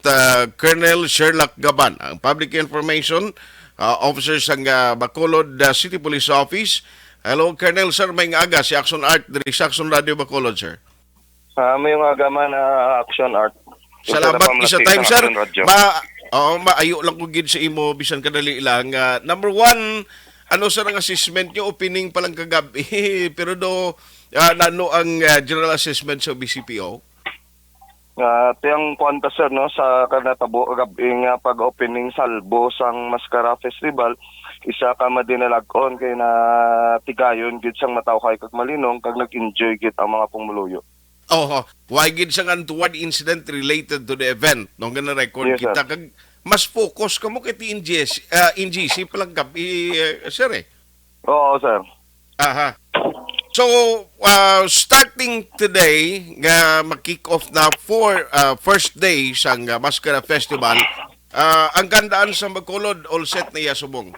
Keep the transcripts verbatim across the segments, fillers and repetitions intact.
ah, Colonel Sherlock Gaban, ang Public Information, ah, Officer sang, ah, Bacolod, ah, City Police Office. Hello, Colonel, sir, may nga aga si Action Art diri sa Action Radio Bacolod, sir. Ah, may nga aga man, ah, Action Art. Salamat, isa time, sir. Ma, oo, maayo lang ko gid sa imo, bisan kadali lang. Ah, number one, ano, sir, ang assessment nyo? Opening pa lang kagabi, pero do, ah, nano ang, ah, general assessment sa B C P O? Ah, ti ang kuwan ta, sir, no, sa kanatabo gab-i nga pag-opening salbo sang Mascara Festival, isa ka madinalag-on kay natigayon gid sang matawhay kag malinong kag nag-enjoy gid ang mga pumuluyo. Oho. Why gid sang untoward incident related to the event? No, nga na-record Yes, sir. kita kag mas focus kamo kay ti N G C, ah, N G C pa lang gab-i, eh, sir, eh. Oo, sir. Aha. So, ah, starting today, nga mag-kick off na for, ah, first day sang, ah, Mascara Festival, ah, ang kahandaan sa Bacolod, all set na iya subong?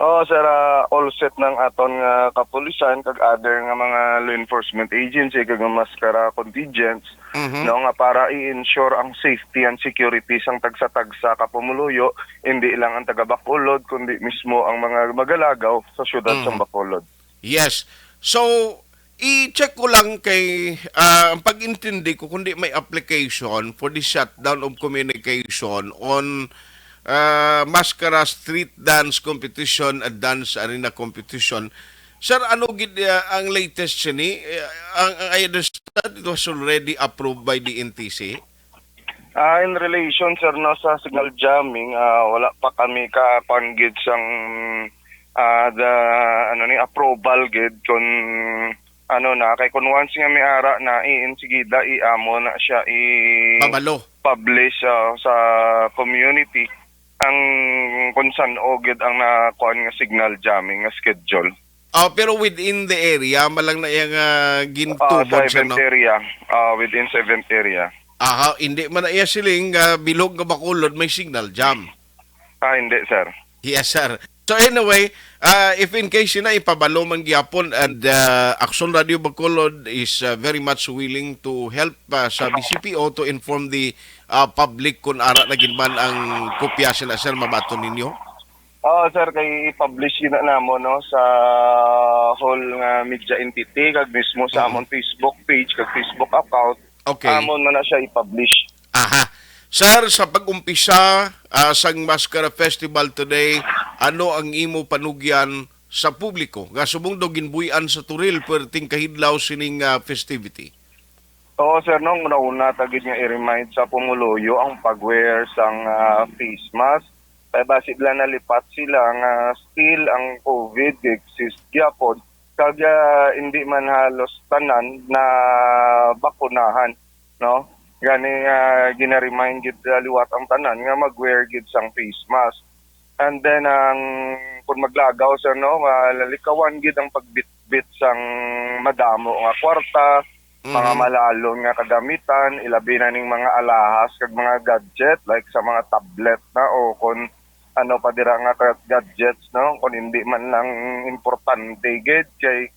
Oo, sir, ah, all set ng aton nga kapulisan kag other nga mga law enforcement agency kag mga Mascara contingents, Mhm. no, nga para i-ensure ang safety and security sang tagsa-tagsa ka pumuluyo, hindi lang ang taga Bacolod, kundi mismo ang mga magalagaw sa siyudad Mm. sang Bacolod. Yes. So, i-check ko lang kay, ah, ang pag-intindi ko, kundi may application for the shutdown of communication on, ah, Mascara Street Dance Competition and Dance Arena Competition. Sir, ano gid, ah, ang latest sini? Eh, ang, ang I understand it was already approved by the N T C? Ah, in relation, sir, no, sa signal jamming, ah, wala pa kami ka-, kuwan gid sang, ah, the, ano ni, approval gid kung ano na. Kay kung once nga may ara na, i-, insigida, i-amo na siya, i-, Pabalo. publish, ah, sa community ang kung san-o gid ang nakuan nga signal jamming nga schedule. Ah, pero within the area, malang na iya nga Ah, gintubod sa siya, event no? area. Ah, within sa event area. Aha, hindi man na iya siling nga bilog nga Bacolod may signal jam. Ah, hindi, sir. Yes, sir. So anyway, ah, if in case na ipabalo man gyapon, and, ah, Action Radio Bacolod is, ah, very much willing to help, ah, sa B C P O to inform the, ah, public kung ara na gid man ang kopya sila, sir, mabaton ninyo? Oo, sir, kay i-publish gid na namon, no, sa whole nga media entity kag mismo sa Mm. amon Facebook page kag Facebook account. Okay. Amon man na siya i-publish. Aha. Sir, sa pag-umpisa, ah, sang Mascara Festival today, ano ang imo panugyan sa publiko nga subong daw ginbuy-an sa Toril, perting kahidlaw sining, ah, festivity? Oo, sir, no, una-una ta gid nga i-remind sa pumuluyo ang pag-wear sang, ah, face mask. Kay basi bala nalipat sila nga still ang COVID exist gyapon. Kag, ah, hindi man halos tanan na bakunahan, no? Gani, ah, gina-remind gid, ah, liwat ang tanan nga mag-wear gid sang face mask. And then, ang, kung maglagaw, sir, no, ah, lalikawan gid ang pagbitbit sang madamo nga kwarta, mga Mhm. malalon nga kagamitan, ilabi na ning mga alahas kag mga gadget, like sa mga tablet na o kung ano pa dira nga ka-, gadgets, no? Kung hindi man lang importante gid kay,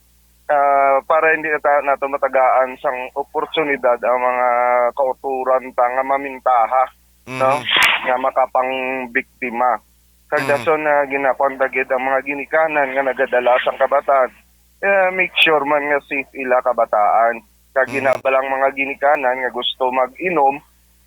ah, para hindi na ta-, nato matagaan sang oportunidad ang mga kauturan ta nga mamintaha, no? Mhm. Nga makapangbiktima. Kag Mhm. dason na ginakuan ta gid ang mga ginikanan nga nagadala sang kabataan, eh, make sure man nga safe ila kabataan. Kag Mhm. ginabalang mga ginikanan nga gusto mag-inom,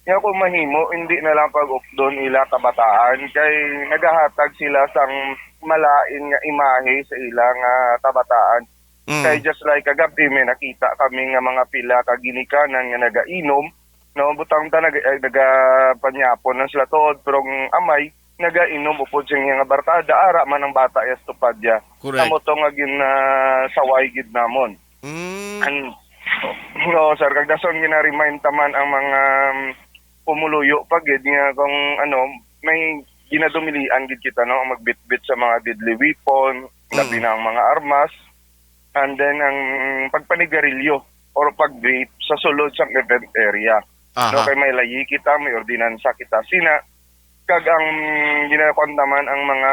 nga kung mahimo, hindi na lang pag-updon ila kabataan, kay nagahatag sila sang malain nga imahe sa ila nga kabataan. Mm. Kay just like kagabi, may nakita kami nga mga pila ka ginikanan nga nagainom, no, butang ta nag-, eh, nagapanyapon lang sila tuod, pero ang amay nagainom upod sa iya nga barkada, ara man ang bata iya sa tupad iya. Correct. Amo to nga gin, ah, saway gid namon. Mm. An-, no, sir, kag dason gina-remind ta man ang mga, um, pumuluyo pa gid nga kung ano, may ginadumilian gid kita, no, ang magbitbit sa mga deadly weapon, labi Mm. na ang mga armas, and then ang pagpanigarilyo or pag-vape sa sulod sa event area. Aha. No, kay may layi kita, may ordinansa kita. Sina, kag ang ginakuan naman ang mga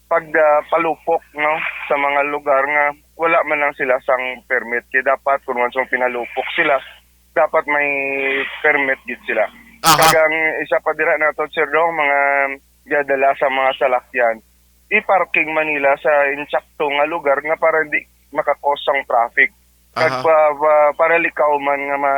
pag, ah, palupok, no, sa mga lugar nga wala man lang sila sang permit. Kaya dapat kung once mo pinalupok sila, dapat may permit gid sila. Aha. Kag ang isa pa dira nato, Sir Dong, mga gadala sa mga salakyan, i-parking man nila sa insakto nga lugar nga para hindi makakos ang traffic. Kag Aha. pa, pa, para likaw man nga ma,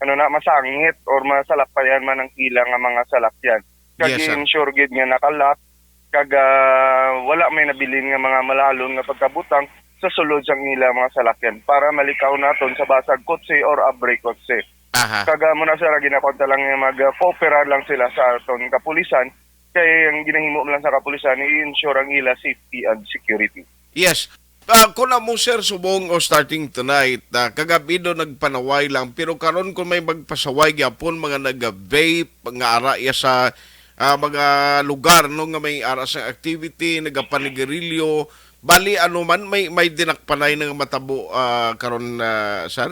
ano na, masangit or masalapayan man ang ila nga mga salakyan. Kag Yes, sir. i-ensure gid nga naka-lock, kag, ah, wala may nabilin nga mga malalon nga pagkabutang sa sulod sang ila mga salakyan para malikaw naton sa basag kotse or abre kotse. Aha. Kag, ah, muna, sir, ginakonta lang nga mag-cooperate lang sila sa aton kapulisan, kay ang ginahimo lang sa kapulisan i-ensure ang ila safety and security. Yes. Ah, kung amo, sir, subong o starting tonight, ah, kagabi do nagpanaway lang, pero karon kung may magpasaway gyapon, mga naga-vape, nga ara iya sa, ah, mga lugar, no, nga may ara sa activity, nagapanigarilyo, bali, ano man, may, may dinakpanay nga matabo, ah, karon, ah, sir?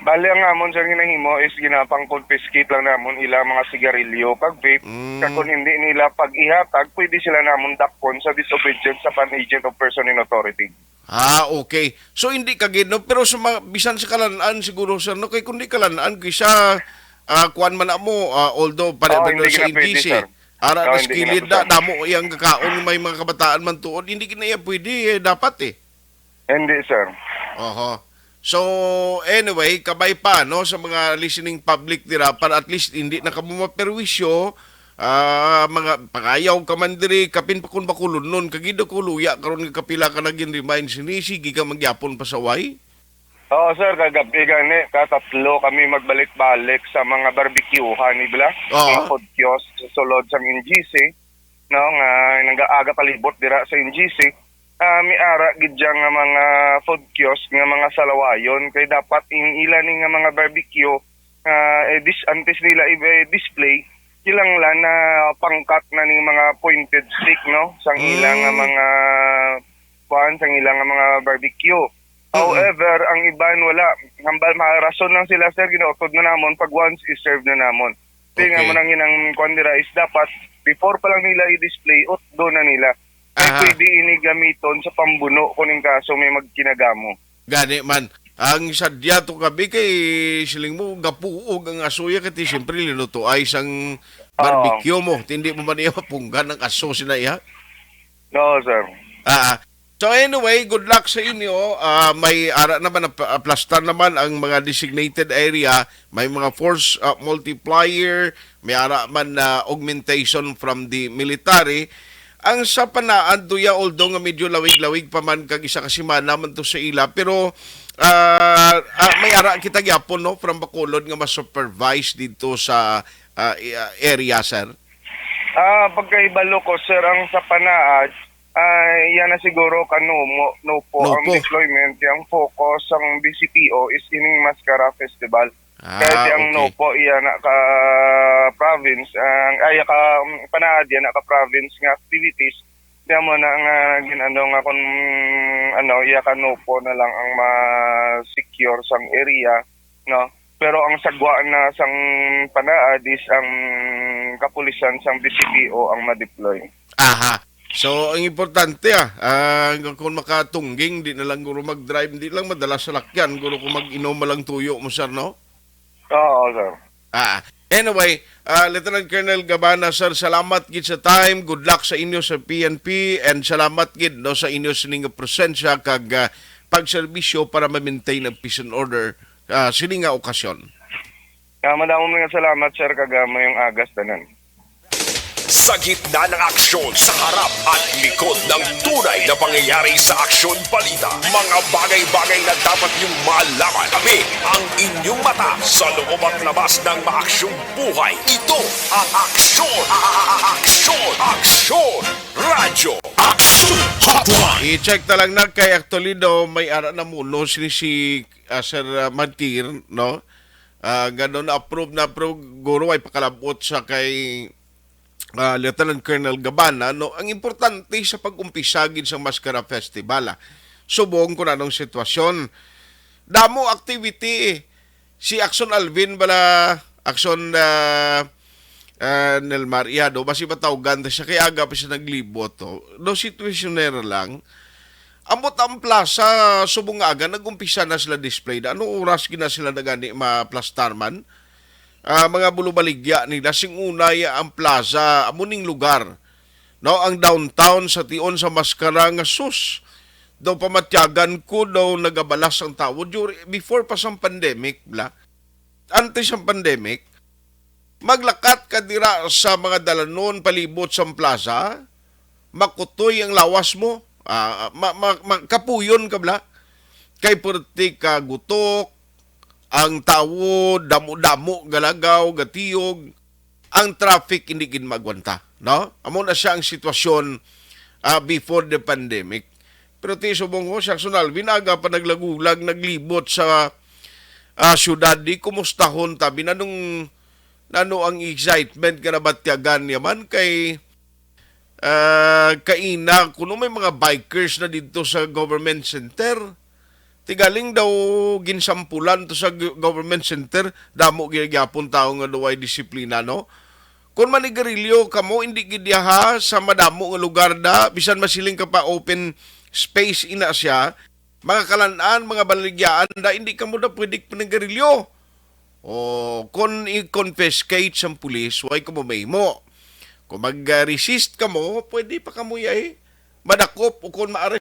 Bali, ang amon, sir, ginahimo is ginapang-confiscate lang namon ila mga sigarilyo kag vape. Mm. Kag kung hindi nila pag-ihatag, pwede sila namon dakpon sa disobedience sa pan agent of person in authority. Ah, okay. So, hindi ka gid, no? Pero sa mga, bisan sa kalan-an siguro, sir, no? Kay kung di kalan-an, kay sa, ah, kuwan man na mo, ah, although para Oo, ba hindi sa na pwede, N G C, sir. ara Oo, na hindi na kilid pwede, na, sir. Damo iyang kakaon, may mga kabataan man tuod, hindi na iya pwede, eh, dapat, eh. Hindi, sir. Oho. So, anyway, kabay pa, no, sa mga listening public dira, para at least hindi na kamo maperwisyo, ah, mga pangayaw ka man diri, kapin pa kun bakulon nun, kag gid ako luya karon nga kapila ka naging remind sini, sige ka magyapon pasaway? Oo, sir, kagabi gani, katatlo kami magbalik-balik sa mga barbecuehan, ibla, Oo. mga food kiosk sa sulod sang N G C, no, nga nagaaga palibot dira sa N G C. Ah, may ara gid dyan nga mga food kiosk nga mga salawayon, kay dapat in ila ni nga mga barbecue, ah, eh, dis-, antes nila i-, eh, display, kinahanglan na pangkat na ning mga pointed stick, no, sang ila nga Mm. mga, kuan, sang ila nga mga barbecue. Mm. However, ang iban wala. Hambal, maharason lang sila, sir, ginautod na namon pag once i-serve na namon. Di nga Okay. mo nang inang kuan dira is dapat before pa lang nila i-display, utdo na nila. Kay Aha. pwede ini gamiton sa pambuno kung in kaso may magkinagamo. Gani man. Ang sadya to gabi kay siling mo, gapuog ang asuya kay siyempre linuto ay sang Oo. barbecue mo. Hindi mo man iya mapunggan ang aso sina iya? No, sir. Ah, so anyway, good luck sa inyo. Ah, may ara naman, ap-, aplastar naman ang mga designated area. May mga force, ah, multiplier, may ara man na augmentation from the military. Ang sa Panaan, Tuya, although nga medyo lawig-lawig pa man kag isa ka semana man to sa ila, pero, ah, ah, may ara kita gyapon, no, from Bacolod nga ma-supervise dito sa, ah, i-, ah, area, sir. Ah, pagkahibalo ko, sir, ang sa Panaan, ah, yan na siguro ka Nopo, Nopo ang Nopo. deployment, yung focus ang B C P O is ining Mascara Festival. Ah, Kaya di ang okay. Nopo, iya na ka province, ang, ay, ka, um, Panaan, iya na ka province nga activities. Di mo na nga, gin-, ano, nga kung, ano, iya ka Nopo na lang ang ma-secure sang area, no? Pero ang sagwa na sang Panaan is ang kapulisan sang B C P O ang ma-deploy. Aha. So, ang importante, ah, ah, kung makatungging, di na lang guro mag-drive, di lang madala sa lakyan, guro kung mag-inom lang tuyo mo, sir, no? Oo, sir. Ah, anyway, ah, Lieutenant Colonel Gabana, sir, salamat gid sa time. Good luck sa inyo sa P N P and salamat gid, no, sa inyo sining nga presensya kag, ah, pagserbisyo para ma-maintain ang peace and order, ah, sining nga okasyon. Ah, madamo nga salamat, sir, kag, ah, mayong agas tanan. Sa gitna ng aksyon, sa harap at likod ng tunay na pangyayari sa Aksyon Balita, mga bagay-bagay na dapat niyong malaman. Kami ang inyong mata sa loob at labas ng maaksyong buhay. Ito ang Aksyon, Aksyon, Aksyon, Radyo Aksyon Hotline. I-check na lang na kay actually daw may ara na muno si, si, ah, Sir, ah, Martir, no? Ah, ganun, na-approve na, pero guro ay pakalabot sa kay, ah, Lieutenant Colonel Gabana, no? Ang importante sa pag-umpisa gid sa Mascara Festival, ah. Subong kung anong sitwasyon. Damo activity. Si Action Alvin bala, Action, ah, ah, Nelmar Iado, basi matawgan ta siya kay aga pa siya naglibot, oh. No, situasyonera lang. Ambot ang plaza, subong nga aga, nag-umpisa na sila display na. Anong oras gina sila na gani maplastar man? ah, mga bulubaligya nila. Sing una, ya ang plaza, amo ning lugar. No, ang downtown sa tion sa Mascara nga sus. Daw pamatyagan ko daw nagabalas ang tawo during, before pa sang pandemic, bla. Antes sang pandemic, maglakat ka dira sa mga dalanon palibot sang plaza, makutoy ang lawas mo, ah, ma, ma, ma, kapuyon ka bla. Kay perti ka gutok, ang tawo damo-damo galagaw, gatiyog, ang traffic hindi gid magwanta, no? Amo na siya ang sitwasyon, ah, before the pandemic. Pero ti subong ko, si Jackson Alvin, aga pa naglagulag, naglibot sa, ah, syudad, di kumustahon tabi na nung nano ang excitement nga nabatyagan niya man kay, ah, kaina kuno may mga bikers na didto sa government center. Tigaling daw ginsampulan to sa gu-, government center, damo gyapon tawo nga daw way disiplina, no? Kung manigarilyo kamo, hindi gid diha sa madamo nga lugar da, bisan masiling ka pa open space ina siya, mga kalan-an, mga baligyaan da, hindi kamo da pwede panigarilyo. O, kung i-confiscate sang pulis, way kamo mahimo. Kung mag-resist kamo, pwede pa kamo yay madakop o kung ma